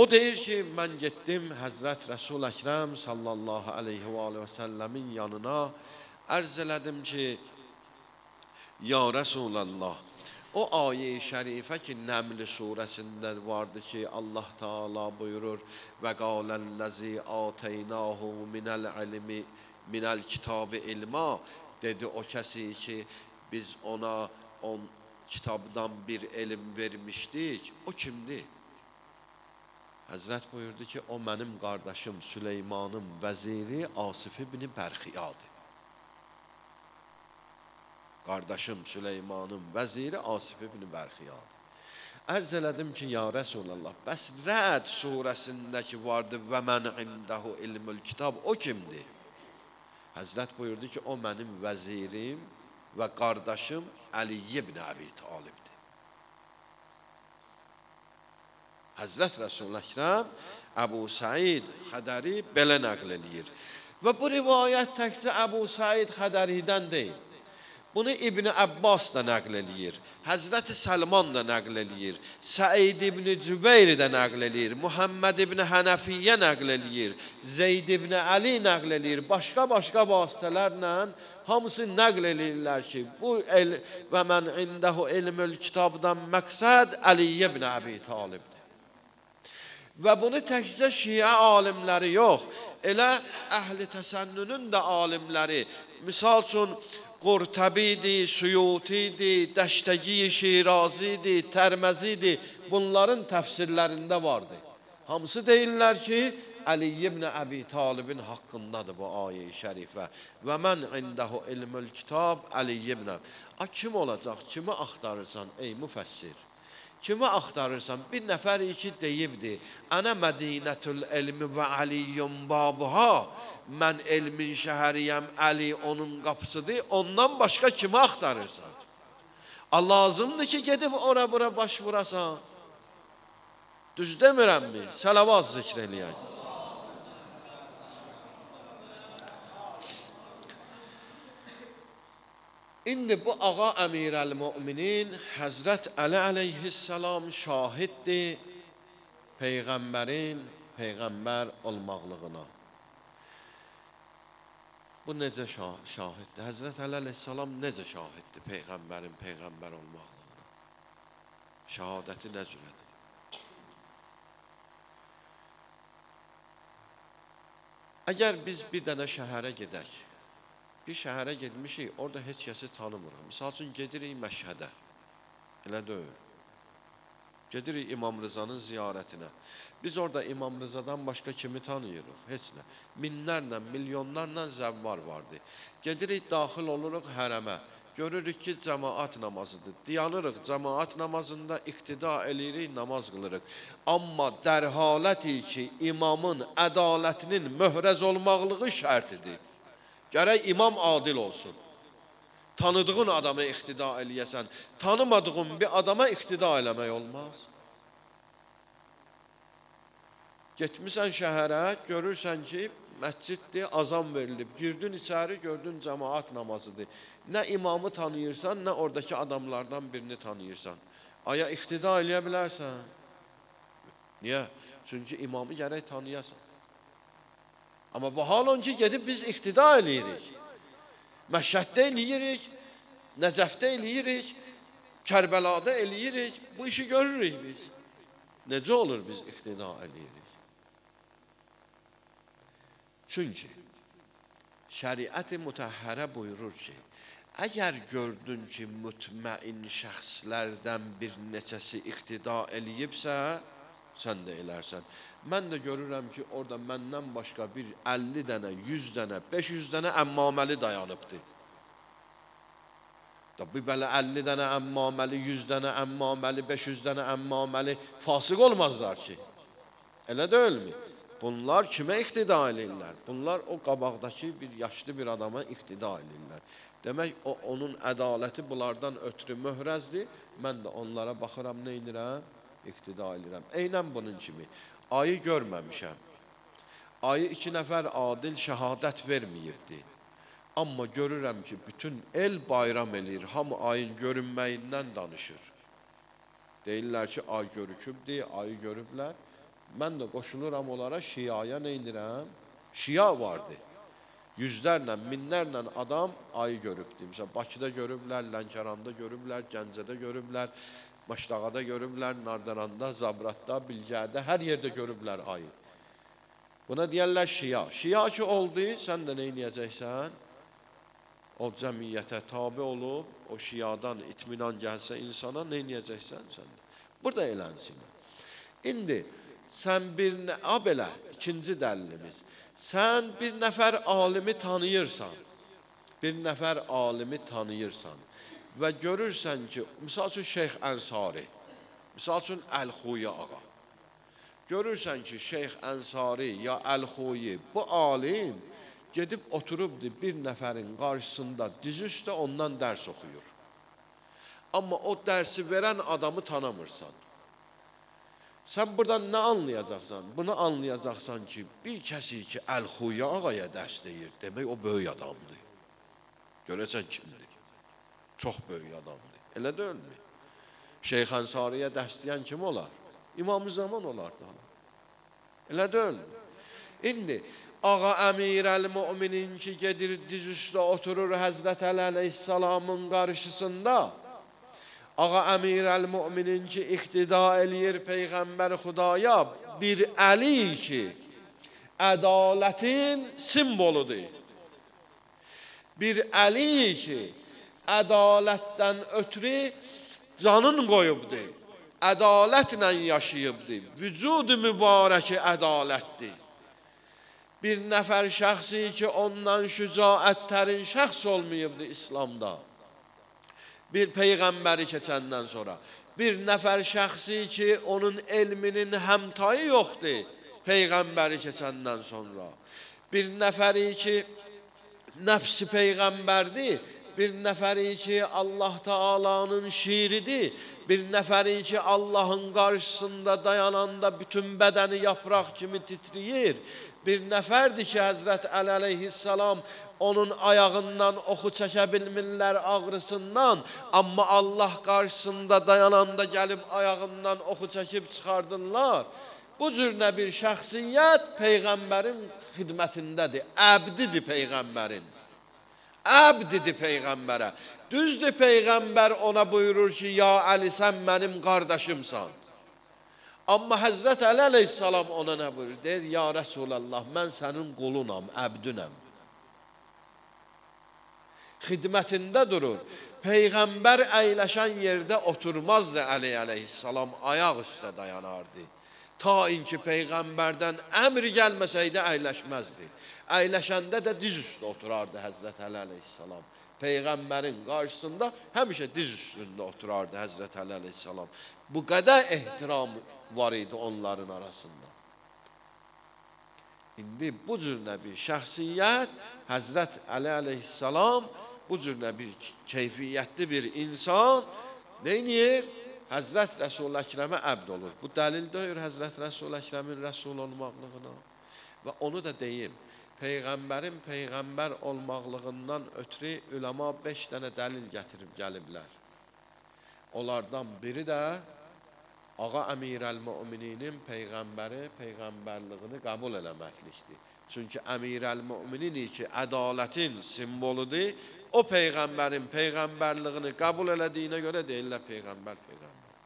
A: O deyir ki, mən getdim Həzrət Rəsul Əkrəm sallallahu aleyhi və aleyhi və səlləmin yanına, ərz elədim ki, ya Rəsulallah, O ayə-i şərifə ki, Nəml surəsində vardı ki, Allah Teala buyurur: "Və qaləl-ləzi ateynahu minəl ilmi minəl kitabi ilma." Dedi o kəsi ki, biz ona on kitabdan bir elm vermişdik. O kimdir? Həzrət buyurdu ki, o mənim qardaşım Süleymanın vəziri Asif ibn Bərxiyadır. Qardaşım Süleymanın vəziri Asif ibn Bərxiyadır. Ərz elədim ki, ya Rəsulallah, bəs Rəd surəsindəki vardı və mən indəhu ilmül kitab, o kimdir? Həzrət buyurdu ki, o mənim vəzirim və qardaşım Əli ibn Əbi Talibdir. Həzrət Rəsul Əkrəm Əbu Səid Xədəri belə nəql eləyir. Və bu rivayət təkcə Əbu Səid Xədəridən deyil. Bunu İbn Əbbas da nəql eləyir, Həzrəti Səlman da nəql eləyir, Səid ibn Cübeyr də nəql eləyir, Muhammed ibn Hənəfiyyə nəql eləyir, Zeyd ibn Əli nəql eləyir. Başqa-başqa vasitələrlə hamısı nəql eləyirlər ki, bu el və mən indəhu elmül kitabdan məqsəd Əli ibn Əbi Talibdir. Və bunu təkcə şiə alimləri yox, elə əhli təsənnünün də alimləri, misal üçün Qurtəbidir, Suyutidir, Dəştəgi Şirazidir, Tərməzidir, bunların təfsirlərində vardı. Hamısı deyirlər ki, Əli ibn Əbi Talibin haqqındadır bu ayə-i şərifə. Və mən indəhu ilmül kitab Əli ibn. A, kim olacaq? Kimi axtarırsan ey müfəssir? Kimi axtarırsan? Bir nəfər ki deyibdi, Ənə mədinətül elmi və Əliyyun babuha. Mən elmin şəhəriyəm, Əli onun qapısıdır. Ondan başqa kimi axtarırsan? A, lazımdır ki, gedib ora-bura baş vurasan. Düz demirəmmi? Səlavat zikr eləyək. İndi bu ağa Əmirəl-Müminin Həzrət Əli əleyhissalam şahiddir Peyğəmbərin Peyğəmbər olmaqlığına. Bu necə şahiddir? Həzrət Əli əleyhissalam necə şahiddir Peyğəmbərin Peyğəmbər olmaqlığına? Şəhadəti nə cürədir? Əgər biz bir dənə şəhərə gedək, bir şəhərə getmişik, orada heç kəsi tanımırıq. Misal üçün, gedirik Məşhədə, elə deyil. Gedirik İmam Rızanın ziyarətinə. Biz orada İmam Rızadan başqa kimi tanıyırıq? Heç nə. Minlərlə, milyonlarla zəvvar vardı. Gedirik, daxil oluruq hərəmə. Görürük ki, cəmaat namazıdır. Dayanırıq cəmaat namazında, iqtida eləyirik, namaz qılırıq. Amma dərhaləti ki, imamın ədalətinin möhrəz olmaqlığı şərtidir. Gərək imam adil olsun. Tanıdığın adama iqtida eləyəsən, tanımadığın bir adama iqtida eləmək olmaz. Getmisən şəhərə, görürsən ki, məsciddir, azan verilib. Girdin içəri, gördün cəmaat namazıdır. Nə imamı tanıyırsan, nə oradakı adamlardan birini tanıyırsan. Aya iqtida eləyə bilərsən. Niyə? Çünki imamı gərək tanıyasan. Amma bu hal on ki, gedib biz iqtida eləyirik. Məşhəddə eləyirik, Nəcəfdə eləyirik, Kərbəlada eləyirik. Bu işi görürük biz. Necə olur biz iqtida eləyirik? Çünki şəriət-i mütəhhərə buyurur ki, əgər gördün ki, mütməin şəxslərdən bir neçəsi iqtida eləyibsə, sən də elərsən. Mən də görürəm ki, orada məndən başqa bir 50 dənə, 100 dənə, 500 dənə əmmaməli dayanıbdır. Da bu belə 50 dənə əmmaməli, 100 dənə əmmaməli, 500 dənə əmmaməli fasıq olmazlar ki. Elə deyilmi? Bunlar kimə iqtida eləyirlər? Bunlar o qabaqdakı bir yaşlı bir adama iqtida eləyirlər. Demək, o, onun ədaləti bunlardan ötrü möhrəzdir. Mən də onlara baxıram, nə edirəm? İqtida eləyirəm. Eynən bunun kimi. Ayı görməmişəm. Ayı 2 nəfər adil şəhadət verməyibdi. Amma görürəm ki, bütün el bayram eləyir. Hamı ayın görünməyindən danışır. Deyirlər ki, ay görükübdür, ayı görüblər. Mən də qoşuluram onlara, şiaya nə indirəm? Şia vardı. Yüzlərlə, minlərlə adam ayı görübdür. Məsələn, Bakıda görüblər, Lənkəranda görüblər, Gəncədə görüblər, Maşdağada görüblər, Nardaranda, Zabratda, Bilgədə, hər yerdə görüblər ayı. Buna deyərlər şia. Şia ki oldu, sən də nə eləyəcəksən? O cəmiyyətə tabi olub, o şiadan itminan gəlsə insana, nə eləyəcəksən sən də? Burada elənsin. İndi, sən bir, belə, ikinci dəlilimiz. Sən bir nəfər alimi tanıyırsan, bir nəfər alimi tanıyırsan və görürsən ki, misal üçün Şeyx Ənsari, misal üçün Əl-Xuyi ağa. Görürsən ki, Şeyx Ənsari ya Əl-Xuyi, bu alim gedib oturubdur bir nəfərin qarşısında diz üstə ondan dərs oxuyur. Amma o dərsi verən adamı tanımırsan. Sən buradan nə anlayacaqsan? Bunu anlayacaqsan ki, bir kəsi ki, Əl-Xuyi ağaya dərs deyir, demək o böyük adamdır. Görəsən kimdir? Çox böyük adamdır. Elə deyilmi? Şeyx Ənsariyə dərs deyən kim olar? İmam-ı Zaman olar da. Elə deyilmi? İndi, Ağa Əmir-əl-Müminin ki, gedir diz üstə oturur Həzrət Əli əleyhissalamın qarşısında, Ağa Əmir-əl-Müminin ki, iqtida eləyir Peyğəmbər Xudaya, bir əli ki, ədalətin simvoludur. Bir əli ki, ədalətdən ötrü canın qoyubdur, ədalətlə yaşayıbdır, vücud-ü mübarəki ədalətdir. Bir nəfər şəxsi ki, ondan şücaəttərin şəxs olmayıbdır İslamda. Bir peyğəmbəri keçəndən sonra, bir nəfər şəxsi ki, onun elminin həmtayı yoxdur peyğəmbəri keçəndən sonra. Bir nəfəri ki, nəfsi peyğəmbərdir, bir nəfəri ki, Allah Teala'nın şiiridir, bir nəfəri ki, Allahın qarşısında dayananda bütün bədəni yapraq kimi titriyir, bir nəfərdir ki, Həzrət Əli əleyhissalam onun ayağından oxu çəkə bilmirlər ağrısından, amma Allah qarşısında dayananda gəlib ayağından oxu çəkib çıxardırlar. Bu cür nə bir şəxsiyyət Peyğəmbərin xidmətindədir, əbdidir Peyğəmbərin. Əbdidir Peyğəmbərə. Düzdür, Peyğəmbər ona buyurur ki, ya Əli, sən mənim qardaşımsan. Amma Həzrət Əli əleyhissalam ona nə buyurur? Deyir, ya Rəsulallah, mən sənin qulunam, əbdünəm. Xidmətində durur. Peyğəmbər əyləşən yerdə oturmazdı Əli əleyhissalam, ayaq üstə dayanardı. Ta inki Peyğəmbərdən əmr gəlməsəydi əyləşməzdi. Əyləşəndə də diz üstə oturardı Həzrət Əli əleyhissalam. Peyğəmbərin qarşısında həmişə diz üstündə oturardı Həzrət Əli əleyhissalam. Bu qədər ehtiram var idi onların arasında. İndi bu cür nə bir şəxsiyyət, Həzrət Əli əleyhissalam bu cür nə bir keyfiyyətli bir insan neyniyir? Həzrət Rəsul-i Əkrəmə əbd olur. Bu dəlil deyir Həzrət Rəsul-i Əkrəmin Rəsul olmaqlığına. Və onu da deyim, Peyğəmbərin Peyğəmbər olmaqlığından ötrü üləma 5 dənə dəlil gətirib gəliblər. Onlardan biri də Ağa Əmir-əl-Mömininin Peyğəmbəri Peyğəmbərliyini qəbul eləməklikdir. Çünki Əmir-əl-Möminin ki, ədalətin simvoludur, o Peyğəmbərin Peyğəmbərliyini qəbul elədiyinə görə deyirlər Peyğəmbər Peyğəmbər.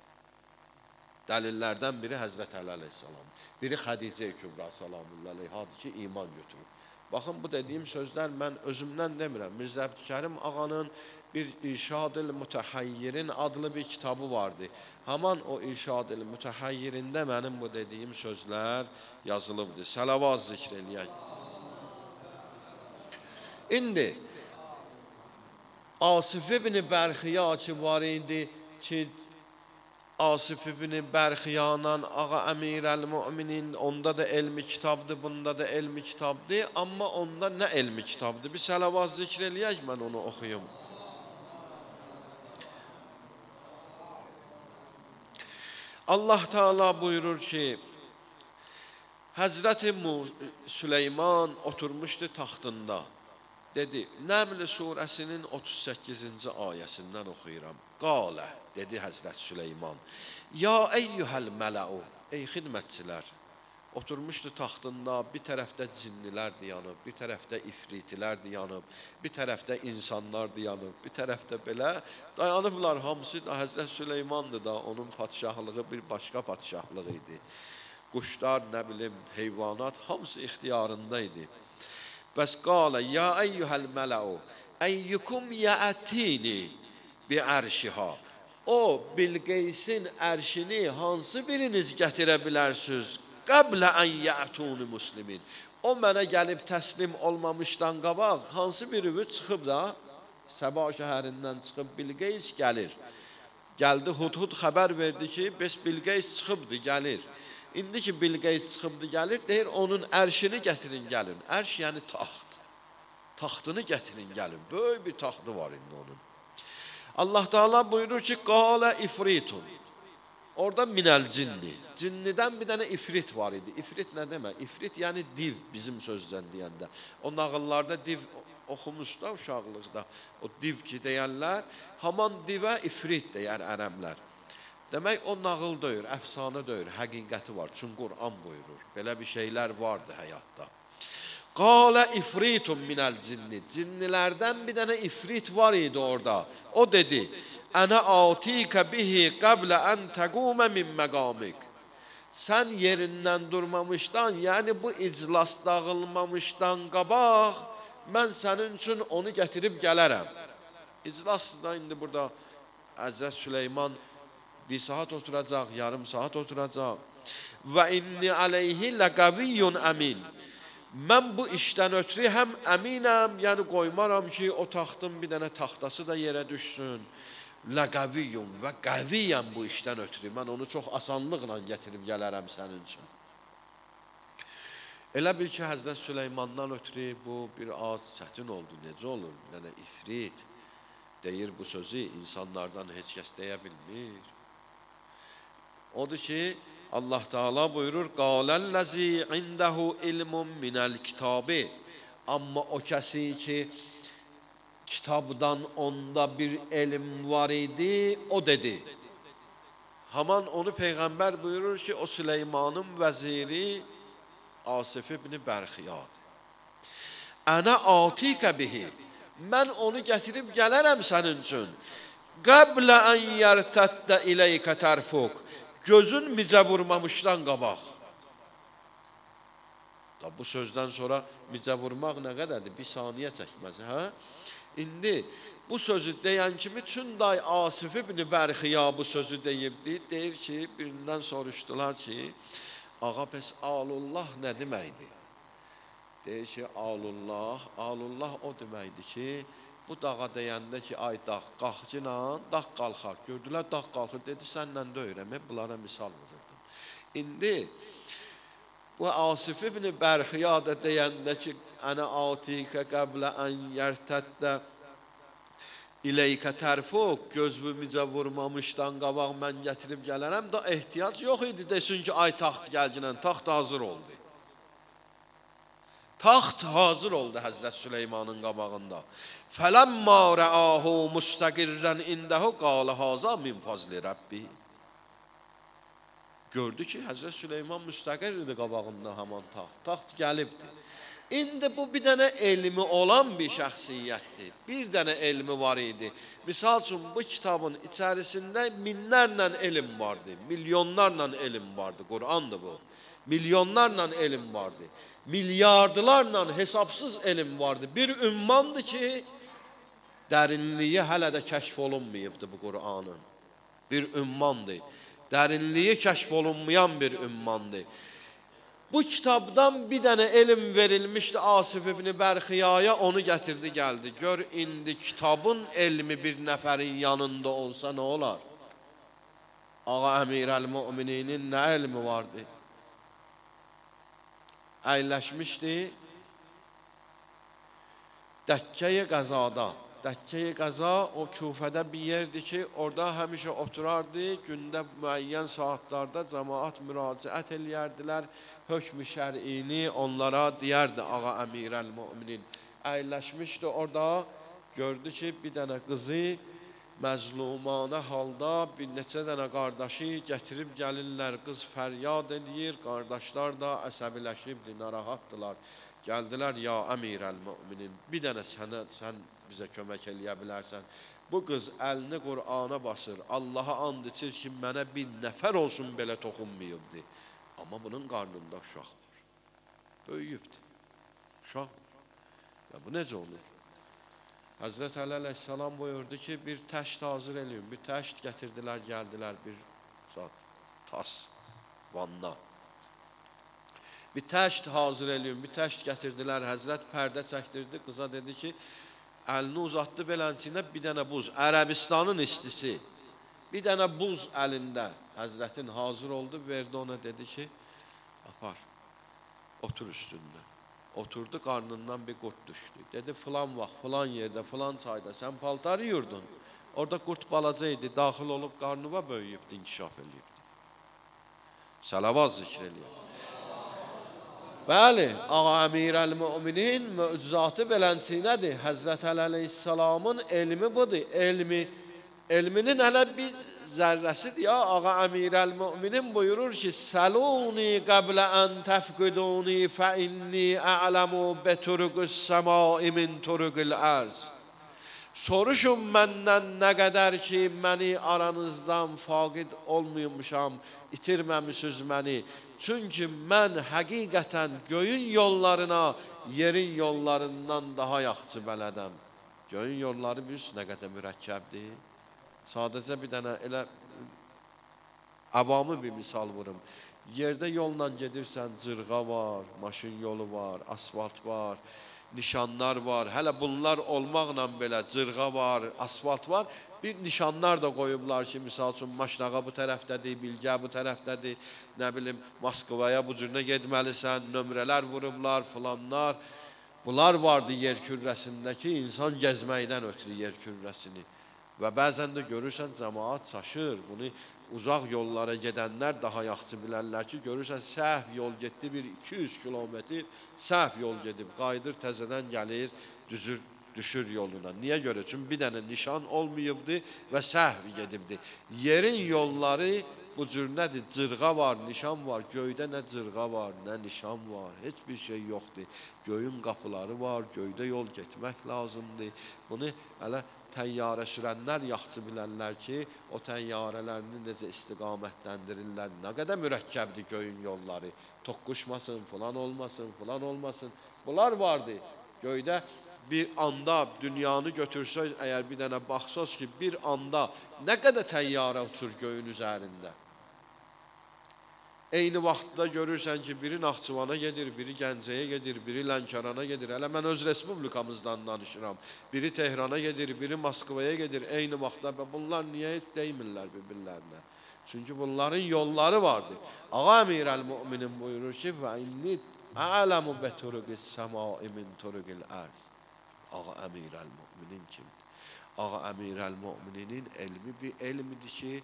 A: Dəlillərdən biri Həzrət Əli əleyhissalam, biri Xədicə-i Kübra salamullah əleyhadır ki, iman götürür. Baxın, bu dediyim sözlər mən özümdən demirəm. Mirzə Əbdülkərim ağanın bir İrşad-ül Mütəhəyyirin adlı bir kitabı vardı. Haman o İrşad-ül Mütəhəyyirində mənim bu dediyim sözlər yazılıbdır. Səlavat zikr eləyək. İndi Asif ibn Bərxiya ki var idi ki, Asif ibn Bərxiyanla Ağa Əmir-əl-Müminin onda da elmi kitabdır, bunda da elmi kitabdır, amma onda nə elmi kitabdır? Bir səlavat zikr eləyək, mən onu oxuyum. Allah Teala buyurur ki, Həzrəti Süleyman oturmuşdu taxtında. Dedi, Nəml surəsinin 38-ci ayəsindən oxuyuram. Qalə, dedi Həzrət Süleyman, ya eyyuhəl mələu, ey xidmətçilər, Oturmuşdu taxtında, bir tərəfdə cinnilər dayanıb, bir tərəfdə ifritilər dayanıb, bir tərəfdə insanlar dayanıb, bir tərəfdə belə dayanıblar hamısı da Həzrət Süleymandır da, onun padşahlığı bir başqa padşahlıq idi. Quşlar, nə bilim, heyvanat hamısı ixtiyarında idi. Bəs qalə, ya əyyuhəl mələu, əyyukum yəətini bi ərşiha. O, Bilqeysin ərşini hansı biriniz gətirə bilərsiniz? Qəblə ən yətuni muslimin. O mənə gəlib təslim olmamışdan qabaq, hansı biri çıxıb da, Səba şəhərindən çıxıb Bilqeys gəlir. Gəldi, Hudhud xəbər verdi ki, bəs Bilqeys çıxıbdı, gəlir. İndi ki, Bilqeys çıxıbdı, gəlir, deyir, onun ərşini gətirin, gəlin. Ərş yəni taxt. Taxtını gətirin, gəlin. Böyük bir taxtı var indi onun. Allah Teala buyurur ki, qalə ifritun. Orada minəl cinni. Cinnidən bir dənə ifrit var idi. İfrit nə demək? İfrit yəni div bizim sözdən deyəndə. O nağıllarda div oxumuş da uşaqlıqda. O div ki deyərlər, haman divə ifrit deyər ərəblər. Demək o nağıl deyir, əfsanə deyir, həqiqəti var. Çünki Quran buyurur. Belə bir şeylər vardı həyatda. Qalə ifritun minəl cinni. Cinnilərdən bir dənə ifrit var idi orada. O dedi, Ənə atikə bihi qəblə ən təqumə min məqamik. Sən yerindən durmamışdan, yəni bu iclas dağılmamışdan qabaq, mən sənin üçün onu gətirib gələrəm. İclas da indi burada Həzrət Süleyman bir saat oturacaq, yarım saat oturacaq. Və inni aleyhi ləqaviyyun əmin. Mən bu işdən ötrü həm əminəm, yəni qoymaram ki, o taxtın bir dənə taxtası da yerə düşsün. Ləqaviyyum və qəviyyəm bu işdən ötrü. Mən onu çox asanlıqla gətirib gələrəm sənin üçün. Elə bil ki, Həzrət Süleymandan ötrü bu bir az çətin oldu. Necə olur? Bir dənə ifrit deyir bu sözü, insanlardan heç kəs deyə bilmir. Odur ki, Allah Teala buyurur, Qaləl-ləzi indəhu ilmun minəl kitabi. Amma o kəsi ki, kitabdan onda bir elm var idi, o dedi. Haman onu Peyğəmbər buyurur ki, o Süleymanın vəziri Asif ibn Bərxiyadır. Ənə atikə bihi, mən onu gətirib gələrəm sənin üçün. Qəblə ən yərtəddə iləykə tərfuk, gözün micə vurmamışdan qabaq. Da bu sözdən sonra micə vurmaq nə qədərdir? Bir saniyə çəkməz, hə? İndi bu sözü deyən kimi Çünday Asif ibn Bərxiya bu sözü deyibdi. Deyir ki, birindən soruşdular ki, ağa bəs alullah nə deməkdir? Deyir ki, alullah, alullah o deməkdir ki, bu dağa deyəndə ki, ay dağ, qalxcıyla, dağ qalxar. Gördülər, dağ qalxır. Dedi, sənlə döyürəm, bunlara misal vururdum. İndi bu Asif ibn Bərxiya da deyəndə ki, ənə atikə qəblə ən yərtəddə iləykə tərfuq, gözümüzə vurmamışdan qabaq mən gətirib gələrəm, da ehtiyac yox idi desin ki, ay taxt gəlginən, taxt hazır oldu. Taxt hazır oldu Həzrət Süleymanın qabağında. Fələmmə rəahu müstəqirrən indəhu qalə haza min fazli Rəbbi. Gördü ki, Həzrət Süleyman müstəqir idi qabağında həman taxt. Taxt gəlibdi. İndi bu bir dənə elmi olan bir şəxsiyyətdir. Bir dənə elmi var idi. Misal üçün, bu kitabın içərisində minlərlə elm vardı. Milyonlarla elm vardı. Qur'andır bu. Milyonlarla elm vardı. Milyardlarla hesabsız elm vardı. Bir ümmandır ki, dərinliyi hələ də kəşf olunmayıbdı bu Qur'anın. Bir ümmandır. Dərinliyi kəşf olunmayan bir ümmandır. Bu kitabdan bir dənə elm verilmişdi Asif ibn Bərxiyaya, onu gətirdi, gəldi. Gör, indi kitabın elmi bir nəfərin yanında olsa nə olar? Ağa Əmir əl-Mömininin nə elmi vardı? Əyləşmişdi Dəkkəyi qəzada. Dəkkəyi qəza o Kufədə bir yerdir ki, orada həmişə oturardı, gündə müəyyən saatlarda cəmaat müraciət eləyərdilər, hökm-ü şər'ini onlara deyərdi Ağa Əmir əl-Möminin. Əyləşmişdi orada, gördü ki, bir dənə qızı məzlumana halda bir neçə dənə qardaşı gətirib gəlirlər, qız fəryad eləyir, qardaşlar da əsəbiləşibdi, narahatdılar. Gəldilər, ya əmirəl müminin, bir dənə sən bizə kömək eləyə bilərsən. Bu qız əlini Qur'ana basır, Allaha and içir ki, mənə bir nəfər olsun belə toxunmayıbdı. Amma bunun qarnında uşaq var. Böyüyübdü. Uşaq var. Və bu necə olur? Həzrət Əli əleyhissalam buyurdu ki, bir təşt hazır eləyin. Bir təşt gətirdilər, gəldilər, bir zat, tas, vanna. Bir təşt hazır eləyin, bir təşt gətirdilər. Həzrət pərdə çəkdirdi, qıza dedi ki, əlini uzatdı belənçinə bir dənə buz, Ərəbistanın istisi, bir dənə buz əlində Həzrətin hazır oldu, verdi ona, dedi ki, apar, otur üstündə. Oturdu, qarnından bir qurd düşdü. Dedi, filan vaxt, filan yerdə, filan çayda sən paltar yuyurdun. Orada qurd balaca idi, daxil olub qarnıva böyüyübdü, inkişaf eləyibdi. Səlavat zikr eləyib. Bəli, Ağa Əmirəl Müminin möcüzatı belənçinədir. Həzrət Əli əleyhissalamın elmi budur. Elminin hələ bir zərrəsidir ya. Ağa Əmirəl Müminin buyurur ki, Səluni qəblə ən təfqiduni fə inni a'ləmu beturuqus səmai min turuqil ərz. Soruşun məndən nə qədər ki, məni aranızdan faqid olmaymışam, itirməmişsiniz məni. Çünki mən həqiqətən göyün yollarına, yerin yollarından daha yaxşı bələdəm. Göyün yolları bilirsiniz nə qədər mürəkkəbdir. Sadəcə bir dənə elə əvamı bir misal vurum. Yerdə yolla gedirsən, cırğa var, maşın yolu var, asfalt var, nişanlar var. Hələ bunlar olmaqla belə cırğa var, asfalt var. Bir nişanlar da qoyublar ki, misal üçün Maşnağa bu tərəfdədir, Bilgə bu tərəfdədir, nə bilim, Moskvaya bu cürünə getməlisən, nömrələr vurublar, filanlar. Bunlar vardı yer kürrəsindəki, insan gəzməkdən ötürü yer kürrəsini. Və bəzən də görürsən, cəmaat çaşır. Bunu uzaq yollara gedənlər daha yaxşı bilərlər ki, görürsən, səhv yol getdi, bir 200 kilometr səhv yol gedib, qayıdır, təzədən gəlir, düzür, düşür yoluna. Niyə görə? Çünki bir dənə nişan olmayıbdı və səhv gedibdi. Yerin yolları bu cür nədir? Cırğa var, nişan var. Göydə nə cırğa var, nə nişan var. Heç bir şey yoxdur. Göyün qapıları var, göydə yol getmək lazımdır. Bunu hələ təyyarə sürənlər yaxşı bilərlər ki, o təyyarələrini necə istiqamətləndirirlər. Nə qədər mürəkkəbdir göyün yolları. Toqquşmasın, filan olmasın, filan olmasın. Bunlar vardı. Göydə bir anda dünyanı götürsək, əgər bir dənə baxsaq ki, bir anda nə qədər təyyarə uçur göyün üzərində. Eyni vaxtda görürsən ki, biri Naxçıvana gedir, biri Gəncəyə gedir, biri Lənkərana gedir. Hələ mən öz respublikamızdan danışıram. Biri Tehrana gedir, biri Moskvaya gedir. Eyni vaxtda bunlar niyə heç deymirlər bir-birlərinə? Çünki bunların yolları vardı. Ağa Əmirəl Müminin buyurur ki, və inni a'ləmu beturuqis səmai min turuqil ərz. Ağa Əmirəl Müminin kimdir? Ağa Əmirəl Mümininin elmi bir elmidir ki,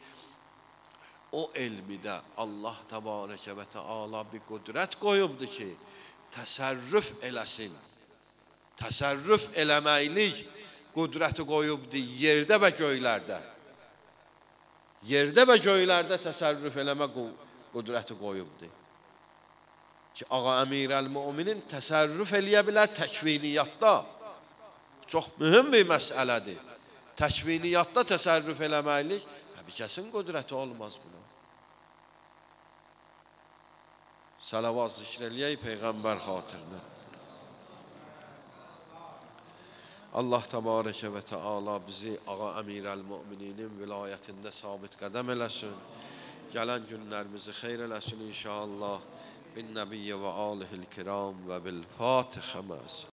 A: o elmidə Allah təbarəkə və təala bir qüdrət qoyubdur ki, təsərrüf eləsin. Təsərrüf eləməklik qüdrəti qoyubdur yerdə və göylərdə. Yerdə və göylərdə təsərrüf eləmə qüdrəti qoyubdur. Ki, Ağa Əmirəl Müminin təsərrüf eləyə bilər təkviniyyatda. Çox mühüm bir məsələdir. Təkviniyyatda təsərrüf eləməklik, bir kəsin qüdrəti olmaz buna. Səlavat zikr eləyək Peyğəmbər xatirinə. Allah təbarəkə və təala bizi Ağa Əmirəl Mümininin vilayətində sabit qədəm eləsin. Gələn günlərimizi xeyr eləsin inşallah. Bin Nəbiyyə və alihil kiram və bil Fatihə məs.